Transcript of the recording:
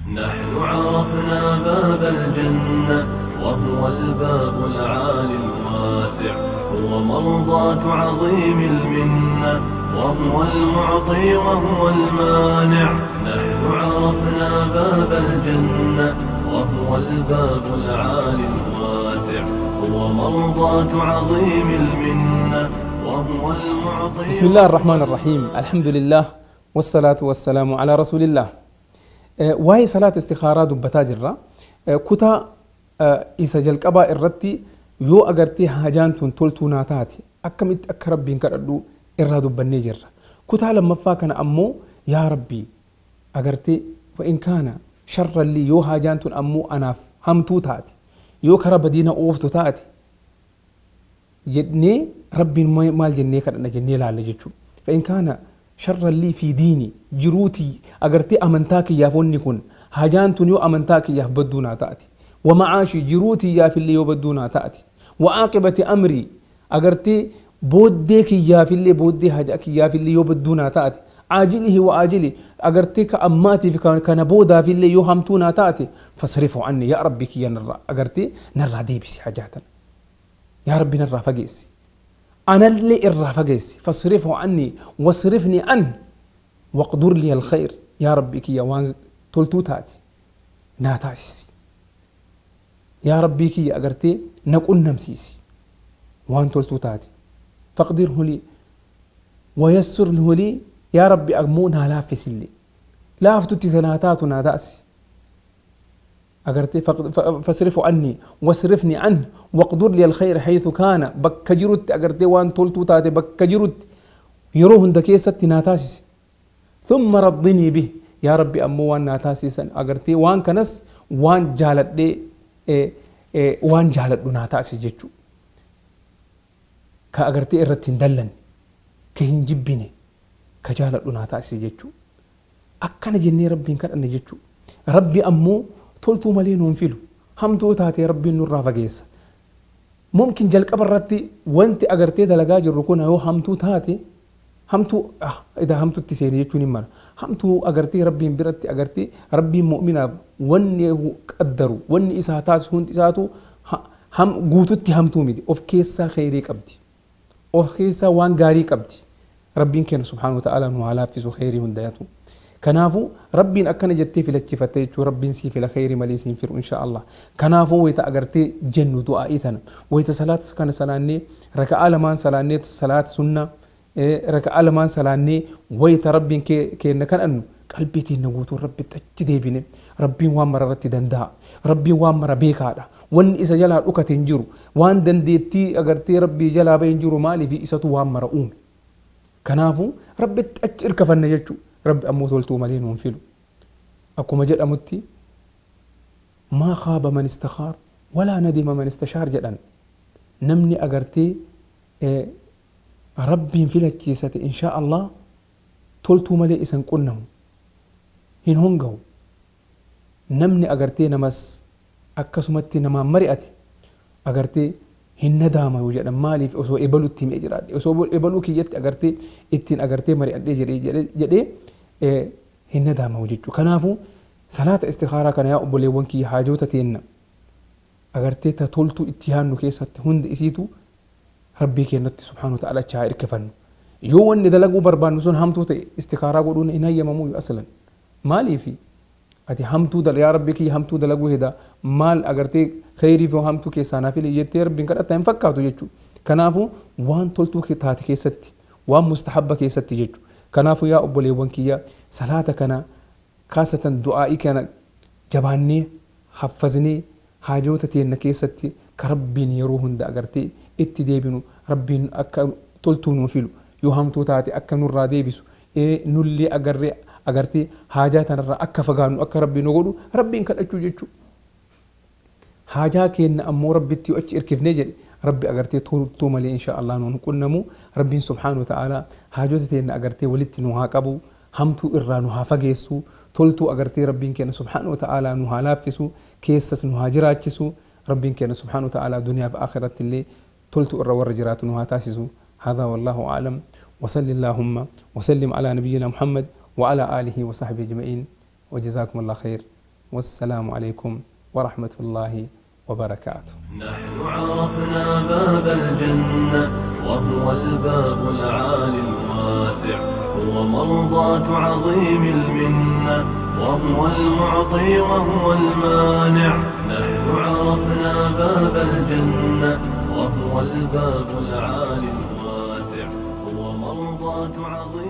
نحن عرفنا باب الجنة وهو الباب العالي الواسع، هو مرضاة عظيم المنة، وهو المعطي وهو المانع. نحن عرفنا باب الجنة وهو الباب العالي الواسع، هو مرضاة عظيم المنة، وهو المعطي. بسم الله الرحمن الرحيم، الحمد لله والصلاة والسلام على رسول الله. Waa'ee salaata istikhaaraa dubbataa jirra. Kutaa isa jalqabaa irratti yoo agartee hajaan tun toltuu naa taate akkamitti akka Rabbiin kadhadhu irraa dubbannee jirra. Kutaa lammaffaa kana ammoo yaa Rabbii agartee fa'in kaana sharralli yoo hajaan tun ammoo anaaf hamtuu taate yoo karaa badiina ooftu taate jennee Rabbiin maal jennee kadhanna jennee ilaalla jechuudha. Fa'in kaana sharralli fi diini jiruutii agartee amantaa kiyyaaf wanni kun hajaan tun yoo amantaa kiyyaaf badduu naa taate, ومعاشي jiruutii yaafillee yoo badduu naa taate, وعاقبة أمري agartee booddee kiyyaafillee booddee hajaa kiyyaafillee yoo badduu naa taate, عاجله وآجله agartee ka ammaatii fi kana boodaafillee yoo hamtuu naa taate, فاصرفه عني yaa Rabbi kiyya narraa agartee narraa deebisi hajaa tana, yaa Rabbi narraa fageessi, anallee irraa fageessi, فاصرفه عني واصرفني عنه واقدر لي الخير yaa Rabbi kiyya waan toltuu taate naa taasisi, yaa Rabbii kiyya agartee na qunnamsiisi waan toltuu taate, فاقدره لي ويسره لي yaa Rabbi ammoo naa laaffisillee laaftutti naa taatu naa taasisi agartee فاصرفه عني واصرفني عنه واقدر لي الخير حيث كان bakka jirutti agartee waan toltuu taate bakka jirutti yeroo hunda keessatti naa taasisi, ثم رضني به yaa Rabbi ammoo waan naa taasisan agartee waan kanas waan jaaladhee waan jaaladhu naa taasisi jechuudha. Ka agartee irratti hin dallanne, ka hin jibbine, ka jaaladhu naa taasisi jechuudha. Akkana jennee Rabbiin kadhanne jechuudha. Rabbi ammoo toltuu malee nuun filu, hamtuu taatee Rabbiin nurraa fageessa. Mumkin jalqaba irratti wanti agartee dalagaa jirru kun yoo hamtuu taate, hamtuu idaa hamtutti seene jechuun hin mala. Hamtuu agartee Rabbiin biratti agartee Rabbiin mu'minaaf wanni qaddaru wanni isaa taasisu hundi isaatu guututti hamtuu miti, of keessaa kheyrii qabdi, of keessaa waan gaarii qabdi. Rabbiin keenya subhaanahu wa ta'ala nu haa laaffisu kheyrii hundayatu. Kanaafuu Rabbiin akkana jettee filachiifatte jechuun Rabbiin sii fila kheyrii malee siin filu insha Allah. Kanaafuu wayita agartee jennu du'aa'ii tana wayita salaata kana salaannee raka'aa lamaan salaannee salaata sunnaa raka'aa lamaan salaannee wayita Rabbiin keenya kadhannu qalbii teenya guutuun Rabbitti achi deebine, Rabbiin waan mara irratti danda'a, Rabbiin waan mara beekaadha, wanni isa jalaa dhukate hin jiru, waan dandeettii agartee Rabbii jalaa bahe hin jiru, maaliif isatu waan mara uume. Kanaafuu Rabbitti achi hirkafanne jechuudha. Rabbi ammoo toltuu malee nuun filu. Akkuma jedhamutti maa khaaba man istakhaar walaa nadima man istashaar jedhan, namni agartee Rabbiin filachiisate insha Allah toltuu malee isan qunnamu hin hongahu. Namni agartee namas akkasumatti namaan mari'ate agartee hin nadaama yoo jedhan, maaliif osoo ebalutti himee jiraadhe, osoo ebaluu kiyyatti agartee ittiin agartee mari'adhee jedhee hin nadaama jechuudha. Kanaafuu salaata istikhaaraa kana yaa obboleewwan kiyya haajoota teenna agartee ta toltuu itti yaannu keessatti hundi isiitu Rabbii keenyatti subhaanahu wa ta'ala achi haa hirkifannu. Yoo wanni dalaguu barbaannu sun hamtuu ta'e istikhaaraa godhuun hin hayyamamuu aslan. Maaliifi ati hamtuu yaa Rabbii kiyya hamtuu dalaguu heda maal agartee kheyrii fi hamtuu keessaa naa fili jettee Rabbiin kadhatta hin fakkaatu jechuudha. Kanaafuu waan toltuu taate keessatti waan mustahabba keessatti jechuudha. Kanaafuu yaa obboleewwan kiyya salaata kana kaasatan du'aa'ii kana jabaannee haffaznee haajoota teenna keessatti ka Rabbiin yeroo hunda agartee itti deebinu, Rabbiin akka toltuu nuu filu yoo hamtuu taate akka nurraa deebisu, nullee agarree agartee haajaa tanarraa akka fagaannu akka Rabbiin nu godhu Rabbiin kadhachuu jechuudha. Haajaa keenya ammoo Rabbitti yoo achi hirkifnee jedhe Rabbi agartee toltuu malee insha Allah nuun qunnamu. Rabbiin subhaanahu wa ta'ala haajoota teenna agartee walitti nu haa qabu, hamtuu irraa nu haa fageessu, toltuu agartee Rabbiin keenya subhaanahu wa ta'ala nu haa laaffisu, keessas nu haa jiraachisu. Rabbiin keenya subhaanahu wa ta'ala duniyaa fi akhiratti illee toltuu irra warra jiraatu nu haa taasisu. هذا والله أعلم، وصل اللهم وسلم على نبينا محمد وعلى آله وصحبه أجمعين، وجزاكم الله خير. والسلام عليكم ورحمة الله وبركاته. نحن عرفنا باب الجنة وهو الباب العالي الواسع، هو مرضاة عظيم المنة، وهو المعطي وهو المانع. نحن عرفنا باب الجنة وهو الباب العالي الواسع، هو مرضاة عظيم